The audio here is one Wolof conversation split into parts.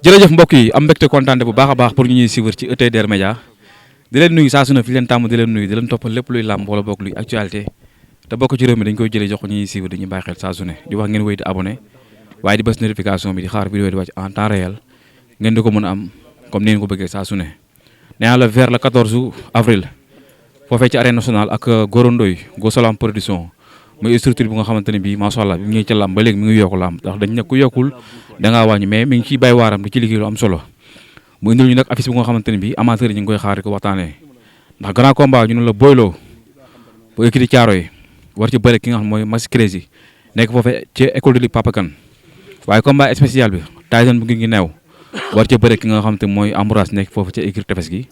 jërëjëf mbokk yi am mbégte kontaan bu baax a baax pour ñu ñuy suivre ci ETDR Média di leen nuyu saa su ne fi leen tàmm di leen nuyu di leen toppal lépp luy làmb wala bokk luy actualité te bokk ci réew mi dañ koy jëlee jox ko ñuy suivre dañuy bàyyi xel saa su ne di wax ngeen wéy di abonné waaye di bës notification bi di xaar vidéo di wàcc en temps réel ngeen di ko mën a am comme ni ngeen ko bëggee saa su ne nee naa la vers le 14 avril foofee ci arène nationale ak Gorondoy Go Salam production muy structure bi nga xamante ne bii macha allah bi mu ñëwee ca làmb ba léegi mi ngi yokku làmb ndax dañ ne ku yokkul da ngaa wàññi mais mi ngi ciy bay waaram di ci liggéey lu am solo mu indil ñu nag affiche bi nga xamante ne bii amateur yi ñu ngi koy xaar ko waxtaanee ndax grand combat ñu ne la Boylo bu écrit caaro yi war ci bëre ki nga xam mooy Max Crazy nekk foofee ci école de lutte Papa Kane waaye combat spécial bi Tyson bu ngi neew war ci bëre ki nga xamante ne mooy Ambroise nekk foofu ci écrit tefes gi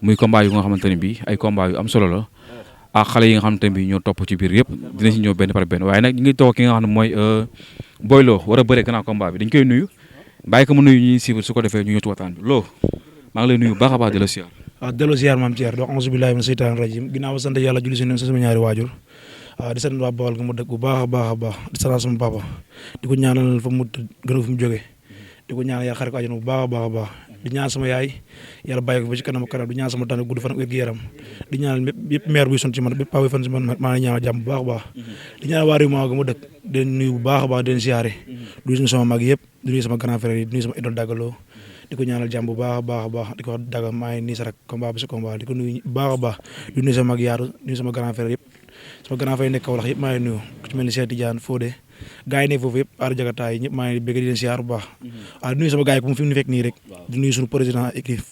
muy combat yu nga xamante ne bii ay combat yu am solo la ak xale yi nga xamante ne bii ñoo topp ci biir yëpp dina si ñëw benn par benn waaye nag ñu ngi toog ki nga xam ne mooy Boylo war a bëre grand combat bi dañ koy nuyu bàyyi ko mu nuyu ñuy suivre su ko defee ñu ñëw ci waxtaan bi loo maa ngi lay nuyu baax a baax di la siyaar. waaw delloo siyaar maam Thierno donc auzu billaahi mina seytaani rajiim ginnaaw sant yàlla julli si sama ñaari waajur waaw di sant waa Bawol nga mu dëkk bu baax a baax a baax di sant sama papa di ko ñaanal fa mu gën a fu mu jógee di ko ñaanal yàlla xare ko àjjana bu baax a baax a baax di ñaan sama yaay yàlla bàyyi ko ba ci kanam di ñaan sama tànn gudd fan ak wér-gu-yaram di ñaanal yëpp maire buy son ci man bépp paa buy fan ci man maa ngi ñaanal jàmm bu baax a baax di ñaanal waa réew maa ga mu dëkk di leen nuyu bu baax a baax di leen siyaare di nuyu sama mag yëpp di nuyu sama grand frère yi di nuyu sama idole dagaloo di ko ñaanal jàmm bu baax a baax a baax di ko wax daga maa ngi nii sa rek combat bi sa combat di ko nuyu bu baax a baax di nuyu sama mag yaaru di nuyu sama grand frère yëpp sama grand frère yi nekk Kaolack yëpp maa ngi nuyu ku ci mel ni Cheikh Tidiane Fodé gars yi nekk foofu yëpp aar jagataay ñëpp maa ngi bëgg di leen siyaar bu baax waaw di nuyu sama gars yi fi mu fekk nii rek di nuyu suñu président équipe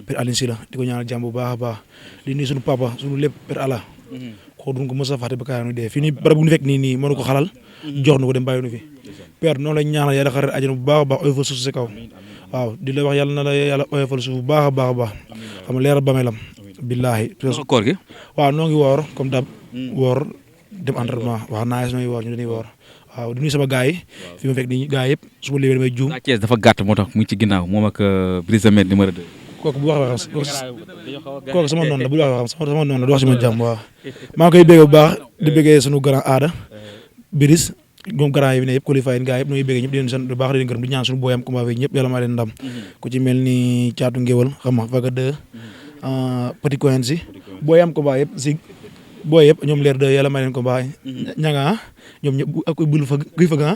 Père Aline Sylla di ko ñaanal jàmm bu baax a baax di nuyu suñu papa suñu lépp Père Alla ko duñ ko mos a fàtte ba kaanu dee fii nii barab bu ñu fekk nii nii mënu ko xalal jox na ko dem bàyyi nu fi Père noonu lañ ñaanal yàlla xarit àjjana bu baax a baax oyofal suuf si kaw waaw di la wax yàlla na la yàlla oyofal suuf bu baax a baax a baax xam nga leeral bameelam billaahi koor gi waaw noo ngi woor comme dab woor dem entraînement wax naa noo ngi woor ñu dañuy woor waaw di nuyu sama gars yi fi ma fekk nii gars yëpp su ma léegi damay juum Thiès dafa gàtt moo tax mu ngi ci ginnaaw moom ak Brise de Mer numéro 2 kooku bu wax kooku sama noonu la bu wax sama noonu la du wax si ma jàmm waaw maa ngi koy bégg bu baax di béggee sunu grand aada Biris moom grand yi ne yëpp qualifié yi gars yëpp nooy béggee ñëpp di leen sant bu baax di leen gërëm di ñaan suñu booyam combat bi ñëpp yàlla maa leen ndam ku ci mel ni caatu ngéwal xam nga vaga 2 petit coin si booyam combat yëpp si booy yëpp ñoom leer de yàlla may leen combat ñanga ñoom ñëpp ak bul fa guy fa ga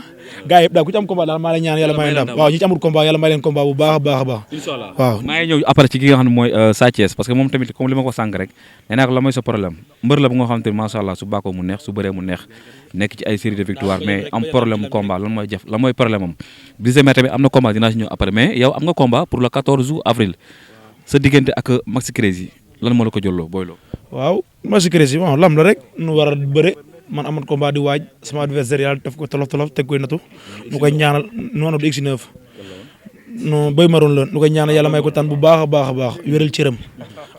gars yëpp daal ku ci am combat daal maa lay ñaan yàlla may leen ndam waaw ñi ci amul combat yàlla may leen combat bu baax a baax a baax inshallah waaw maa ngi ñëw après ci ki nga xam ne mooy Sa Thiès parce que moom tamit comme li ma ko sànq rek nee naa ko la mooy sa problème mbër la bu nga xamante ne macha allah su bàkkoo mu neex su bëree mu neex nekk ci ay série de victoire mais am problème mu combat lan mooy lan mooy problème am Brise de Mer tamit am na combat dinaa si ñëw après mais yow am nga combat pour le 14 avril sa diggante ak Max Crazy lan moo la ko jëlloo Boylo waaw Max Crazy bon lam la rek nu war a bëre man amoon combat di waaj sama adversaire yàlla def ko tolof teg koy natu nu koy ñaanal noonu du X9 non béy maroon la nu koy ñaanal yàlla may ko tànn bu baax a baax a baax wéral cëram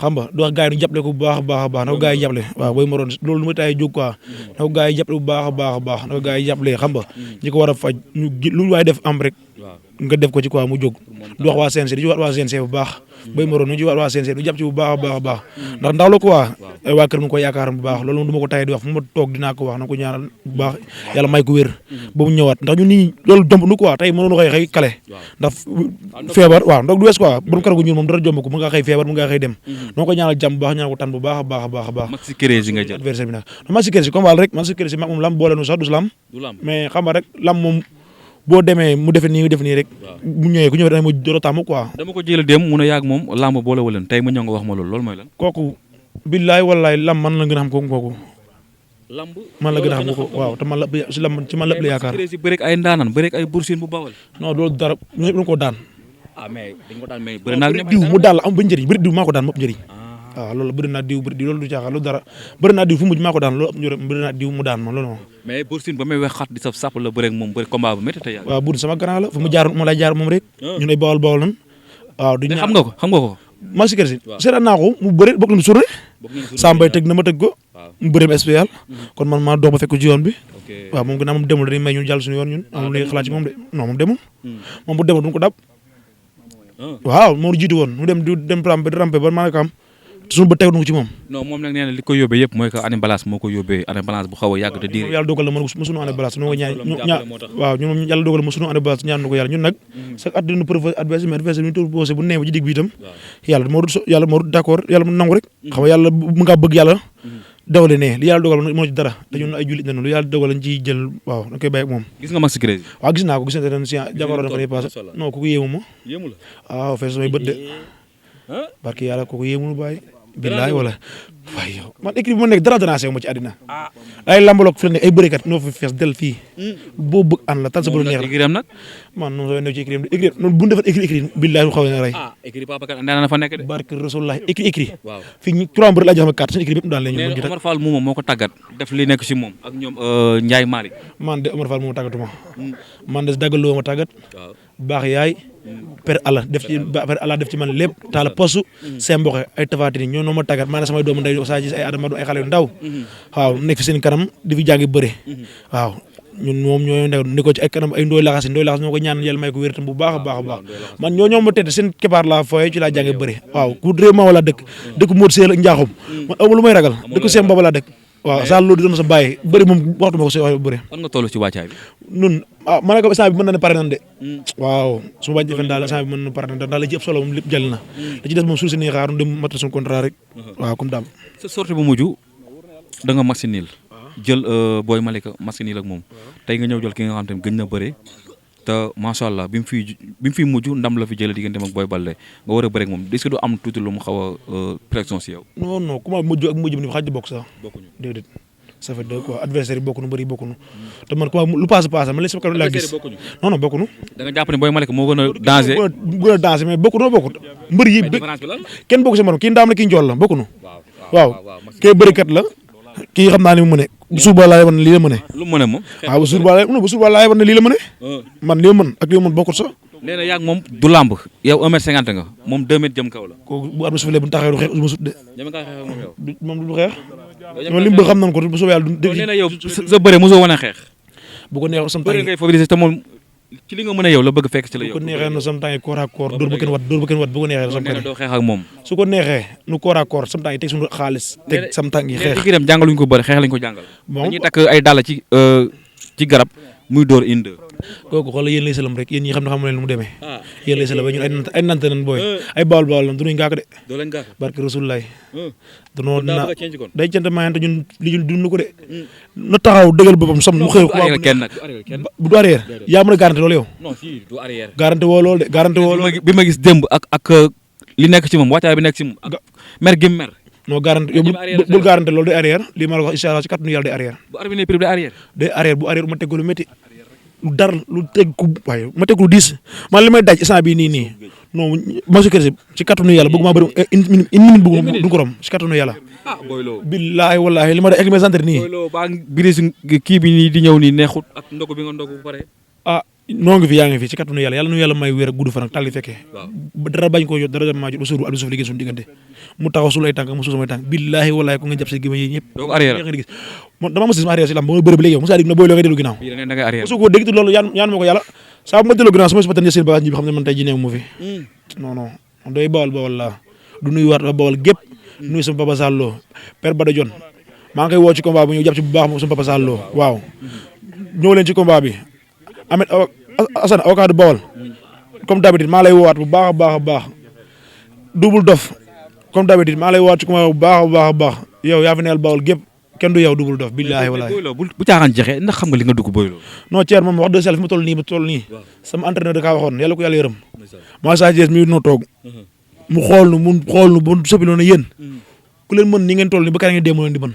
xam nga du wax gars yi nu jàppale ko bu baax a baax a baax na ko gars yi jàppale waaw béy maroon loolu lu ma taay jóg quoi na ko gars yi jàppale bu baax a baax a baax na ko gars yi jàppale xam nga ñi ko war a faj ñu lu waay def am rek nga def ko ci quoi mu jóg du wax waa CNG di ci wax waa CNG bu baax béy maroon nu ci wax waa CNG du jàpp ci bu baax a baax a baax ndax ndaw la quoi ay waa kër mu ko yaakaaram bu baax loolu moom du ma ko tay di wax fu ma toog dinaa ko wax na ko ñaanal bu baax yàlla may ko wér ba mu ñëwaat ndax ñun nit ñi loolu jomb nu quoi tey mënoonu xëy kale ndax feebar waaw ndox du wees quoi borom kër gu ñuul moom dara jomb ko mu nga xëy feebar mu nga xëy dem noo ko ñaanal jàmm bu baax ñaanal ko tan bu baax a baax a baax a baax Max Crazy nga jël adversaire bi nag Max Crazy combat rek Max Crazy mag moom lam boole nu sax du lam mais xam nga rek lam moom boo demee mu defe nii def nii rek bu ñëwee ku ñëwee dana mu door a tàmm quoi dama ko jël dem mun a yàgg moom lamb boole waleen tey ma ñëw nga wax ma loolu mooy lan kooku billaay wallaay lam man la gën a xam kooku lamb man la gën a xam ko waaw te man la si lam ci man lépp la yaakaar bëreeg ay ndaanan bëreeg ay bursin bu bawal non loolu dara ñëpp dañ ko daan mais dañ ko daan mais bëri naa diw mu daal la am ba njëriñ bëri diw maa ko daan mopp njëriñ waaw loolu bëri naa diw loolu du caaxaan loolu dara bëri naa diw fu mujj maa ko daan loolu bëri naa diw mu daan ma loolu moom mais Boursine ba may wex xat di saf sàpp la bëreeg moom bëri combat bu métti te yàlla waaw Bour sama grand la fu mu jaar moom lay jaar moom rek ñun ay bawal nan waaw du xam nga ko Max Crazy seetaan naa ko mu bëri bokk nañu journée Sambay tëgg na ma tëgg ko mu bëreem spécial kon man maa dox ba fekk ci yoon bi waaw moom gannaaw moom demul dañuy may ñun jàll suñu yoon ñun amul lu xalaat ci moom de non moom demul moom bu demul duñ ko dab waaw moo jiitu woon mu dem rampe ba maa ngi ko am suñu ba teewlu ko ci moom. non moom nag nee na li ko yóbbee yëpp mooy que année balance moo ko yóbbee année balance bu xaw a yàgg te diir yàlla dogal na man mosuñu année balance noo ko ñaan waaw ñun moom yàlla dogal na mosuñu année balance ñaan na ko yàlla ñun nag chaque at dina proposé adversaire ñu proposé bu nee ba ci digg bi itam yàlla moo du d'accord yàlla mu nangu rek xam nga yàlla mu nga bëgg yàlla dawale ne li yàlla dogal moo ci dara te ñun ay jullit nañu lu yàlla dogal lañ ciy jël waaw dañ koy bàyyi ak moom. gis nga Max Crazy. waaw gis naa ko gis nañ si jàkkaarloo dafa ne passé non kooku yéemu ma. yéemu la waaw fees samay bët de barke yàlla kooku yéemu lu bàyyi. billaay wala waaye yow man équipe bi ma nekk dara dérangé wu ma ci àddina ay lambaloog fi ne ay bërekat ñoo fi fees del fii boo bëgg an la tal sa bëri neex la nag man noonu soo nekk ci équipe noonu bu ñu defar équipe billaay xaw na rey équipe papa kat na fa nekk de barke rasulullah équipe waaw fii ñu 3 mbër laa jox ma carte seen équipe yëpp daal lañu nee Omar Fall moom moo ko tàggat def li nekk si moom ak ñoom Ndiaye Malick man de Omar Fall moom tàggatuma man de daggaloo ma tàggat baax yaay per ala def ci man lépp taala postu seen mboxe ay tafatini ñoo noo ma tàggat maa ne samay doomu ndey saa gis ay adama ay xale yu ndaw waaw nekk fi seen kanam di fi jàngi bëre waaw ñun moom ñoo ne ko ci ay kanam ay ndooy laxas ñoo ko ñaan yàlla may ko wér tam bu baax a baax a baax man ñoo ma tedd seen keppaar laa fooye ci laa jàngi bëre waaw ku réew ma wala dëkk Modou Seye ak Njaaxum man amul lu may ragal dëkk seen booba laa dëkk waaw saa loolu doon sa bàyyi bëri moom waxtu ma ko si wax bëri fan nga toll ci wàccaay bi nun ma ne ko instant bi mën na ne pare nan de waaw su ma wàññi fen daal instant bi mën na pare nan daal la ci ëpp solo moom lépp jàll na la ci des moom suul si nii xaar nu dem matal suñu contrat rek waaw comme daam sa sortie bu mujj da nga machinil jël Boy Malika machinil ak moom tey nga ñëw jël ki nga xam te gëj na bëre te macha allah bi mu fi mujj ndam la fi jëlee diggante ak Boy Baldé nga war a bëre ak moom est-ce que du am tuuti lu mu xaw a pression si yow. non ku ma mujj ak mujj bi xaaj di bokk sax. bokkuñu déedéet ça fait deux quoi adversaire yi bokkuñu bëri bokkuñu te man ku ma lu paase man li sama kanam laa gis non bokkuñu. da nga jàpp ne Boy Malika moo gën a danger gën a danger mais bokkut mbër yi kenn bokku si morom kii ndaam la kii njool la bokkuñu. waaw kii bërikat la kii xam naa ne mu mëne bu suba laay wan ne lii la mëne. lu mu mëne moom. waaw bu suba laay wan ne lii la mëne. man li ma mën ak li ma mën bokkut sax. nee na yaa ngi moom du làmb yow 1m50 nga moom 2m jëm kaw la. kooku bu arbitre soufflé bu ñu taxawee du xeex du ma sut de. ñeme nga xeex ak moom yow. moom du xeex. moom li mu bëgg xam nañ ko bu soobee yàlla du. nee na yow sa bëre mosoo wane xeex. bu ko neexoon sama bëre ngay favoriser te moom ci li nga mën a yow la bëgg fekk ci la yow. bu ko neexee no sama temps yi koor ak koor dóor ba kenn wat bu ko neexee sama doo xeex ak moom. su ko neexee nu koor ak koor sama temps yi teg suñu xaalis teg sama temps yi xeex. mais dem jàngaluñ ko bëri xeex lañ ko jàngal. dañuy takk ay dàll ci garab muy door inde. kooku xoolal yéen lay sëlam rek yéen ñi xam ne xamu leen lu mu demee. yéen lay sëlam ñun ay nante nan booy. ay bawal lan du nuy ngaak de. doo leen ngaak barke Rasulullah. danoo na day cant maayante ñun li ñu dund ko de. na taxaw dëggal boppam sam mu xëy. du arrière yaa mën a garanti loolu yow. non si du arrière. garanti woo loolu de garanti woo loolu. bi ma gis démb ak li nekk ci moom wàccaay bi nekk ci moom ak mer gi mer. non garanti yow bul garanti loolu day arrière lii ma la wax incha allah ci kàttanu yàlla day arrière. bu arbitre ne prix day arrière. day arrière bu arrière ma teg ko lu métti lu dara lu teg ku waaye ma teg lu diis man li may daj instant bii nii non ma su kër ci kàttanu yàlla bëgg maa bëri une minute bëgg du ko rom ci kàttanu yàlla. Boylo billaahi wallaahi li ma def ak mes centre nii. Boylo baa biri si kii bi nii di ñëw nii neexut ak ndogu bi nga ndogu bu pare. noo ngi fi yaa ngi fi ci kàttanu yàlla nu yàlla may wér ak gudd fan ak tàlli fekkee dara bañ koo jot dara maa jot ba suur addu suuf liggéey suñu diggante mu taxaw sul ay tànk mu suuf samay tànk billaahi wallaahi ko nga jàpp si géma yi ñëpp doo ko arrière gis dama mas arrière si lamb ba ma bëri ba léegi yow mosaa dig na booy loo ngay dellu ginnaaw mosu ko dégg loolu yaan ma ko yàlla saa bu ma dellu ginnaaw su ma si patan seen bagage ñi bi xam ne man tey ji neew mu fi non non doy bawal la du nuy waat ba bawal gépp nuy sama papa Sallo père Bada Jon maa ngi koy woo ci combat bi ñu jàpp ci bu baax moom sama papa Sallo waaw ñëw leen ci combat bi Ahmed Assane avocat du Bawol comme d'habitude maa lay woowaat bu baax a baax a baax Double Dof comme d'habitude maa lay woowaat ci combat bu baax a baax a baax yow yaa fi neel Bawol gépp kenn du yow Double Dof billaahi wallaahi bu caaxaan jeexee ndax xam nga li nga dugg Boylo non Thierno moom wax dëgg yàlla fi ma toll nii sama entraîneur da kaa waxoon yàlla ko yàlla yërëm maa Sa Thiès mi noo toog mu xool nu bu soppi loolu yéen ku leen mën ni ngeen toll nii ba kaay ngeen dee leen di mën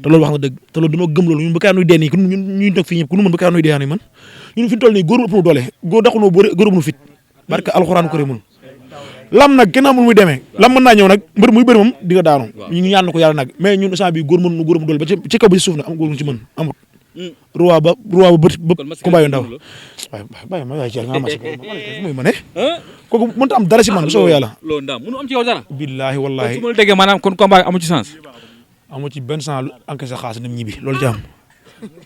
te loolu wax na dëgg te loolu dañoo gëm loolu ñun ba kaay nuy dee nii ñun ñuy toog fii ñëpp ku nu mën ba kaay nuy dee nii man ñun fi toll nii góor ëpp nu doole góor daxunoo góor ëpp nu fit barke alxuraan ko rémul lam nag kenn amul muy demee lam mën naa ñëw nag mbër muy bëri moom di nga daanu ñu ñaan na ko yàlla nag mais ñun instant bi góor mënu góor ëpp doole ba ci kaw ba ci suuf nag am góor ci mën amut roi ba combat yu ndaw waaye ma waay ci nga ma muy ma ne kooku mënta am dara si man bu soobee yàlla loolu ndaam mënu am ci yow dara billaahi wallaahi su ma la déggee maanaam kon combat amu ci sens amu ci benn sens encaissé xaalis dem ñibbi loolu ci am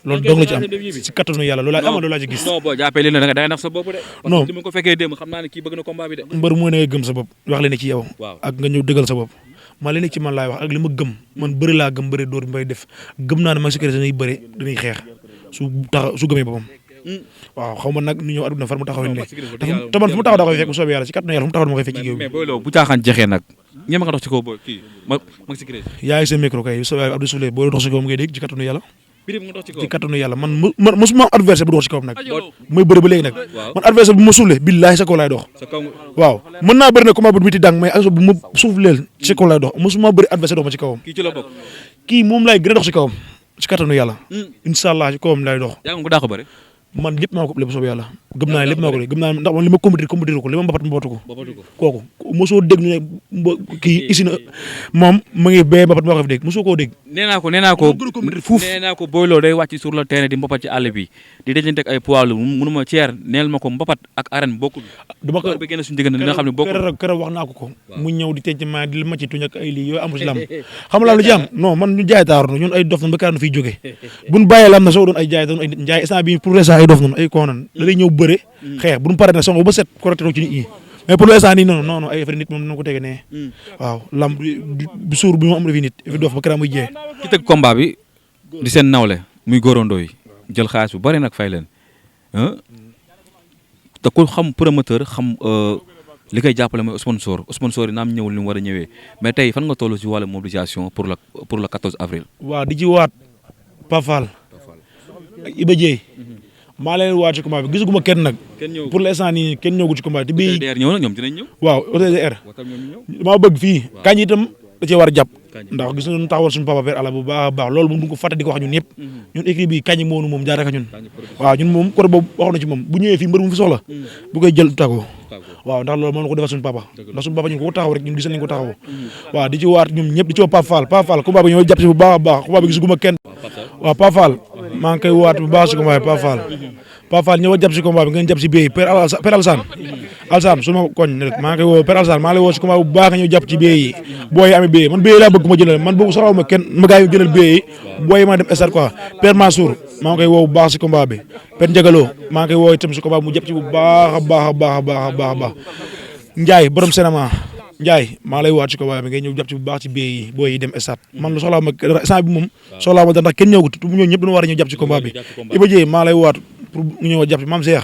loolu dong la ci am si kattanu yàlla loolu laa ci gis non boo jàppee leen da ngay nax sa bopp de non li ma ko fekkee démb xam naa ne kii bëgg na combat bi de mbër mu ne ngay gëm sa bopp wax leen ne ci yow ak nga ñëw dëggal sa bopp man li nekk ci man laay wax ak li ma gëm man bëri laa gëm bëri door mbay def gëm naa ne Max Sécurité dañuy bëri dañuy xeex su gëmee boppam waaw xaw ma nag nu ñëw aduna far mu taxaw ne te man fu mu taxaw da koy fekk bu soobee yàlla ci kàttanu yàlla fu mu taxaw dama koy fekk ci géew bi mais booy loolu bu caaxaan jeexee nag ñeme nga dox ci kaw booy kii Max Sécurité yaa ngi seen micro kay bu soobee yàlla Abdou Souley boo dox ci kawam ngay dégg ci kàttanu yàlla Birame nga dox ci kaw ci kàttanu yàlla man mosuma am adversaire bu dox ci kawam nag mooy bëri ba léegi nag man adversaire bu ma suuflee billaahi sa kaw laay dox waaw mën naa bëri ne combat bu miti dang mais ak bu ma suufleel ci kaw laay dox mosuma bëri adversaire dox ma ci kawam kii ci la bokk kii moom laay gën a dox ci kawam ci kàttanu yàlla incha allah ci kawam laay dox yaa ngi ko daa ko bëri man lépp maa ko lépp soob yàlla gëm naa ne lépp maa ko lépp gëm naa ndax man li ma compétir ko li ma mbapat ko kooku mosoo dégg ñu ne kii isi na moom mu ngi bee mbapat moo ko fi dégg mosoo koo dégg nee naa ko fuuf nee naa ko Boy Lo day wàcc sur le terrain di mbapat ci àll bi di dajante ak ay poids lu mënuma ceer neel ma ko mbapat ak arène bokkul dama ko ba génn suñu diggante nga xam ne bokkul keroog wax naa ko mu ñëw di tenc ma di ma ci tuñ ak ay lii yooyu amul si lam xam la lu ci am non man ñu jaay taaru ñun ay dof na ba kaar na fiy jóge buñ bàyyee lam na soo doon ay jaay doon ay njaay instant bi pour l'instant ay dof noonu ay koonan da lay ñëw bëre xeex bu ñu paree nag songo ba set correcté ci nit ñi mais pour l'instant nii non ay affaire nit moom dina ko tege nee waaw lam bi suur bi mu am defi nit fi dof ba kaar muy jee ki tëgg combat bi di seen nawle muy góorandoo yi jël xaalis bu bari nag fay leen te ku xam promoteur xam li koy jàppale mooy sponsor yi naam ñëwul ni mu war a ñëwee mais tey fan nga toll ci wàllu mobilisation pour le 14 avril. waaw di ci waat Pafal ak Iba Dieye maa leen waat ci combat bi gisuguma kenn nag pour l'instant nii kenn ñëwagul ci combat bi. OTDR ñëw na ñoom dinañ ñëw. waaw OTDR maa bëgg fii kañ itam da cee war a jàpp ndax gis nañu taxawal suñu papa Père Alla bu baax a baax loolu moom du ko fàtte di ko wax ñun ñëpp ñun équipe bi kañ moonu moom jaar rek ñun waaw ñun moom côté boobu wax na ci moom bu ñëwee fii mbër mu fi soxla bu koy jël tàggoo waaw ndax loolu moom la ko defal suñu papa ndax suñu papa ñun ko taxaw rek ñun gis nañ ko taxaw waaw di ci waat ñoom ñëpp di ci woo Pape Fall combat bi ñoo jàpp si bu baax a baax combat bi gisuguma kenn waaw Pape Fall maa ngi koy waat bu baax si combat bi Pape Fall ñëw jàpp si combat bi ngeen jàpp si béy Père Alsane su ma koñ rek maa ngi koy woo Père Alsane maa ngi lay woo si combat bu baax nga ñëw jàpp ci béy yi booy amee béy man béy laa bëgg ma jëlal man boobu soxlawu ma kenn ma gaa yi jëlal béy yi booy ma dem stade quoi Père Mansour maa ngi koy woo bu baax si combat bi Père Ndiagalo maa ngi koy woo itam si combat bi mu jàpp ci bu baax a baax Ndiaye borom cinéma Ndiaye maa lay waat ci combat bi ngay ñëw jàpp ci bu baax ci béy yi booy yi dem stade man lu soxlaa ma instant bi moom soxlaa ma dara ndax kenn ñëw ko ñoo ñëpp dañu war a ñëw jàpp ci combat bi Iba Dieye maa lay waat pour ñu ñëw jàpp ci Mame Cheikh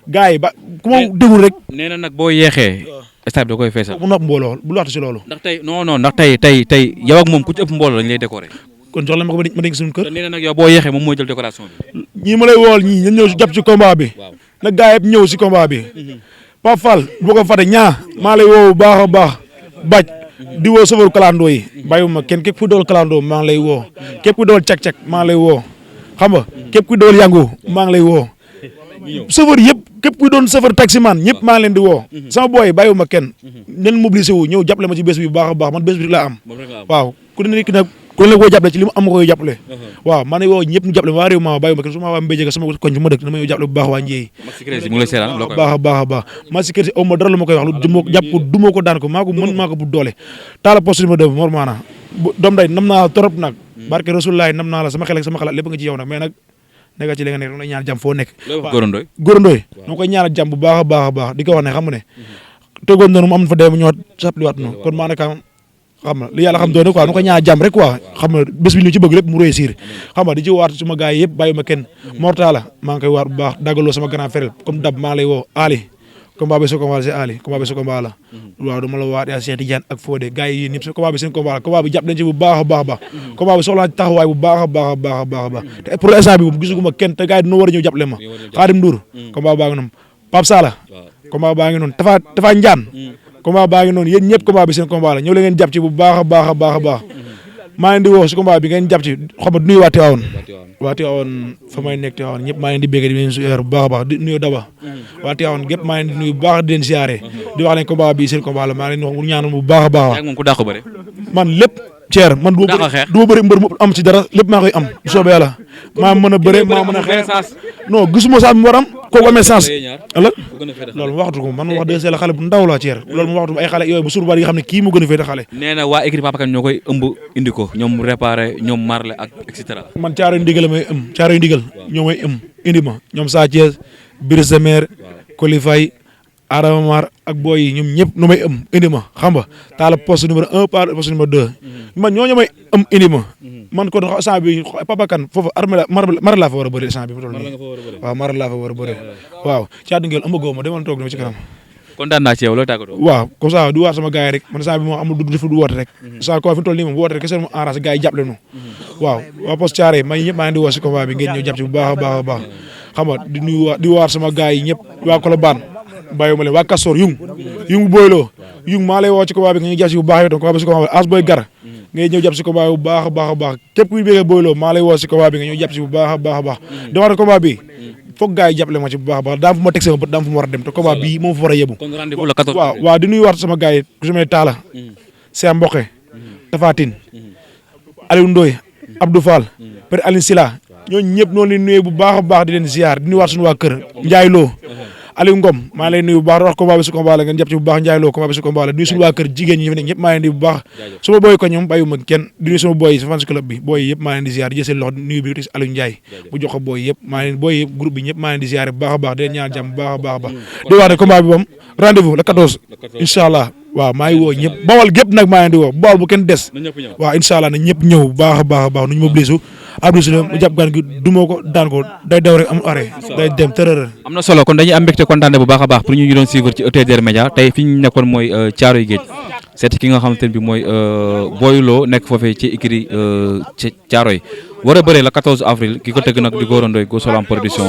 gars yi ba ku ma déglu rek nee na nag boo yeexee stade bi da koy feesal bu nopp mbooloo bu laata si loolu ndax tey non ndax tey yow ak moom ku ci ëpp mbooloo lañ lay décorer kon jox leen ma ko ma denc suñu kër nee na nag yow boo yeexee moom mooy jël décoration bi ñii ma lay wool ñii ñan ñëw si jàpp ci combat bi nag gars yi ñëw si combat bi Pape Fall boo ko fàtte ñaa maa lay woo bu baax a baax baj di woo sëfaru kalandoo yi bàyyiwuma kenn képp ku dool kalandoo maa ngi lay woo képp ku dool cak-cak maa ngi lay woo xam nga képp ku dool yangu maa ngi lay woo sëfar yëpp képp ku doon sëfar taximan ñëpp maa ngi leen di woo sama booy bàyyiwuma kenn nen mobilisé wu ñëw jàppale ma ci bés bi bu baax a baax man bés bi laa am waaw ku ne nit ki nag ku ne la koy jàppale ci li mu am nga koy jàppale waaw maa ngi woo ñëpp ñu jàppale ma waa réew ma bàyyiwuma kenn su ma waa mbéjega sama koñ fu ma dëkk dama ñëw jàppale bu baax waa Ndiéy baax a baax Max Sécurité aw ma dara lu ma koy wax lu duma jàpp ko duma ko daan ko maa ko mën maa ko bu doole taala poste li ma def mor maana doom day nam naa trop nag barke Rasulullah nam naa la sama xel ak sama xalaat lépp nga ci yow nag mais nag nekk ci li nga nekk dama lay ñaan jàmm foo nekk góorandooy dama koy ñaanal jàmm bu baax a baax di ko wax ne xam ne tëggoon noonu mu am fa dee mu ñëwaat sapliwaat noonu kon maa nekam xam nga li yàlla xam doone quoi dama koy ñaanal jàmm rek quoi xam nga bés bi li ci bëgg lépp mu réussir xam nga di ci waat suma gars yi yëpp bàyyi ma kenn Mortala maa ngi koy waat bu baax daggaloo sama grand frère comme dab maa ngi lay woo Ali combat bi sa combat c'est Ali combat bi sa combat la waaw dama la waat yaa Cheikh Tidiane ak Fodé gars yi ñëpp sa combat bi seen combat la combat bi jàpp nañ ci bu baax a baax combat bi soxlaa taxawaay bu baax a baax te pour l'instant bi moom gisuguma kenn te gars yi dina war a ñëw jàppale ma Khadim Ndour combat baa ngi noonu Pape Sala combat baa ngi noonu Tafa Ndiane combat baa ngi noonu yéen ñëpp combat bi seen combat la ñëw la ngeen jàpp ci bu baax a baax maa ngi di woo si combat bi ngeen jàpp ci xam nga nuyu waa Tivaouane fa may nekk Tivaouane ñëpp maa ngi di bégg di leen suer bu baax a baax di nuyu Daba waa Tivaouane gépp maa ngi di nuyu bu baax di leen siyaare di wax ne combat bi seen combat la maa ngi leen wax ñaanal bu baax a baax man lépp Thier man du ma bëri mbër mu am ci dara lépp maa koy am bu soobee yàlla maa mën a bëre maa mën a xeex non gisuma saa bi mu war am kooku amee sens ëllëg loolu mu waxtu ko man wax dëgg la xale bu ndaw laa Thier loolu mu waxtu ay xale yooyu bu surbaat yi nga xam ne kii mu gën a féete xale nee na waa équipe Papa Kane ñoo koy ëmb indi ko ñoom réparé ñoom marle ak et cetera man Thiaroye Ndigal may ëm Thiaroye Ndigal ñoo may ëm indi ma ñoom Sa Thiès Brise de Mer Kolifay Adama Mar ak boy yi ñoom ñëpp nu may indi ma xam nga taala poste numéro 1 par poste numéro 2 man ñooñu may indi ma man kon instant bi Papa Kane foofu armée la mar laa fa war a bëri instant bi waaw mar laa fa war a bëri waaw caatu ngeel amagoo ma demal toog dama ci kanam kontaan naa ci yow looy tàggatoo waaw comme ça du waar sama gars yi rek man instant bi moo amul du woote rek instant ko fi toll nii moom woote rek kese mu arrangé gars yi jàppale nu waaw waa poste Thiaroye may ñëpp maa ngi di woo si combat bi ngeen ñëw jàpp ci bu baax a baax a baax xam nga di waar sama gars yi ñëpp waa Colobane bàyyi ma leen waa Kastoor yung boyloo yung maa lay woo ci combat bi nga ñuy jàpp si bu baax yow combat bi si combat bi as boy gar ngay ñëw jàpp si combat bi bu baax a baax a baax képp kuy bëggee boyloo maa lay woo si combat bi nga ñëw jàpp si bu baax a baax a baax di wax ne combat bi foog gars yi jàppale ma ci bu baax a baax daam fu ma teg sama bët daam fu ma war a dem te combat bii moom fa war a yebu waaw di nuyu waat sama gars yi ku si mel Talla Cheikh Mboqe Tapha Tine Aliou Ndoye Abdou Fall Père Aline Sila ñooñu ñëpp noonu leen nuyu bu baax a baax di leen ziar di nuyu waat suñu waa kër Ndiaye Lo Aliou Ngom maa lay nuyu bu baax wax combat bi si combat la ngeen jàpp ci bu baax Ndiaye Lo combat bi si combat la di nuyu suñu waa kër jigéen ñi fi nekk ñëpp maa leen di bu baax suma booy ko ñoom bàyyiwuma kenn di nuyu sama booy yi sa fans club bi booy yëpp maa leen di ziar di jël seen loxo nuyu bi tis Aliou Ndiaye bu jox ko booy yëpp maa leen booy yëpp groupe bi ñëpp maa leen di ziar bu baax a baax di leen ñaan jàmm bu baax a baax a baax di wax ne combat bi moom rendez-vous le 14 incha allah waaw maa ngi woo ñëpp bawal gépp nag maa leen di woo bawal bu kenn des waaw incha allah na ñëpp ñëw bu baax a baax a baax nu ñu mobiliser Abdou Salam mu jàpp gaan gi duma ko daan ko day daw rek am arrêt day dem tërërë am na solo kon dañuy am mbégte kontaan bu baax a baax pour ñu doon suivre ci ETDR Média tey fi ñu nekkoon mooy Thiaroye Géej seeti ki nga xamante ne bi mooy Boy Lo nekk foofee ci écurie Thiaroye war a bëree la 14 avril ki ko tëgg nag di Gora Ndoye Go Solam production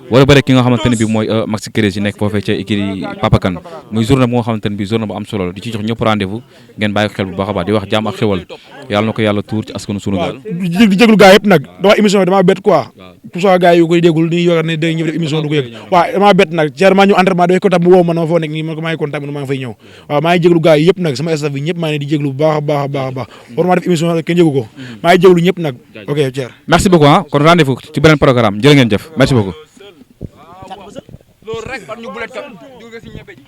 war a bëre ki nga xamante ne bi mooy Maxi Crési nekk foofee ca écurie Papa Kane muy journée bu nga xamante ne bi journée bu am solo la di ci jox ñëpp rendez-vous ngeen bàyyi ko xel bu baax a baax di wax jàmm ak xewal yàlla na ko yàlla tuur ci askanu sunu gaal di jéglu gars yëpp nag dama émission bi damaa bett quoi pour ça gars yi koy déggul ni yogar ne day ñëw def émission du ko yëg waaw damaa bett nag cer maa ñëw entraînement dafay contact mu woo ma ma foo nekk nii man ko maa ngi contact maa ngi fay ñëw waaw maa ngi jéglu gars yi yëpp nag sama staff bi ñëpp maa ngi di jéglu bu baax a baax a baax a baax war maa def émission kenn yëgu ko maa ngi jéglu ñëpp nag ok cer merci beaucoup ah kon rendez-vous ci beneen programme jërë ngeen jëf merci beaucoup loolu rek ban ñu bulet ka jóge si ñebe ji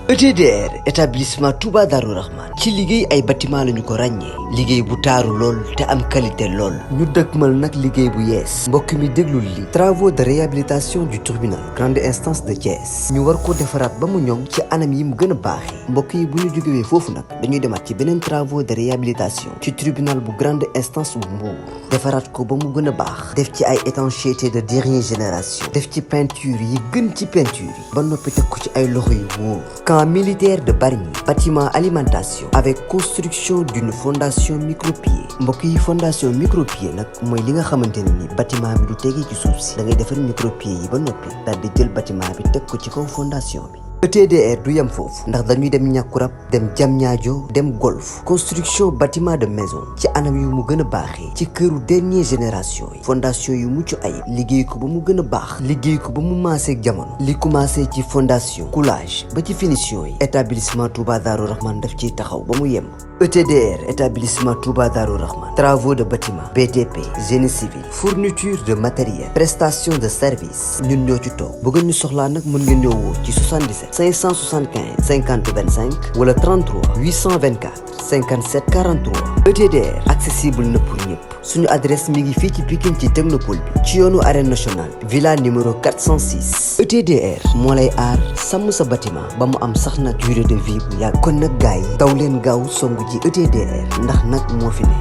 ETDR établissement Touba Darou Rahman ci liggéey ay bâtiment lañu ko ràññee liggéey bu taaru lool te am qualité lool ñu dëkkmal nag liggéey bu yees mbokk mi déglul li travaux de réhabilitation du tribunal grande instance de Thiès ñu war ko defaraat ba mu ñoŋ ci anam yi mu gën a baaxee mbokk yi bu ñu jógewee foofu nag dañuy demaat ci beneen travaux de réhabilitation ci tribunal bu grande instance bu Mbour defaraat ko ba mu gën a baax def ci ay étanchéité de dernière génération def ci peinture yi gën ci peinture yi ba noppi teg ko ci ay loxo yu wóor militaire de Bargny bâtiment alimentation avec construction d'une fondation micropieux mbokk yi fondation micropieux nag mooy li nga xamante ne ni bâtiment bi du tegee ci suuf si da ngay defar micropieux yi ba noppi daal di jël bâtiment bi teg ko ci kaw fondation bi ETDR du yem foofu ndax dañuy dem Ñàkkurab dem Diamniadio dem Golf construction bâtiment de maison ci anam yu mu gën a baaxee ci këru dernière génération yi fondation yu mucc ayib liggéey ko ba mu gën a baax liggéey ko ba mu maaseeg jamono li commencé ci fondation coulage ba ci finition yi établissement Touba Darou Rahman daf ciy taxaw ba mu yem ETDR établissement Touba Darou Rahman travaux de bâtiment BTP génie civil fourniture de matériel prestation de service ñun ñoo ci toog bëgg ñu soxlaa nag mën ngeen ñëw woo ci 77 575 50 25 wala 33 824 57 43 ETDR accessible na pour ñëpp suñu adresse mi ngi fii ci Pikine ci Technopole bi ci yoonu arène nationale bi villa numéro 406 ETDR moo lay aar sàmm sa bâtiment ba mu am sax nag durée de vie bu yàgg kon nag gars yi daw leen gaaw songu ji ETDR ndax nag moo fi ne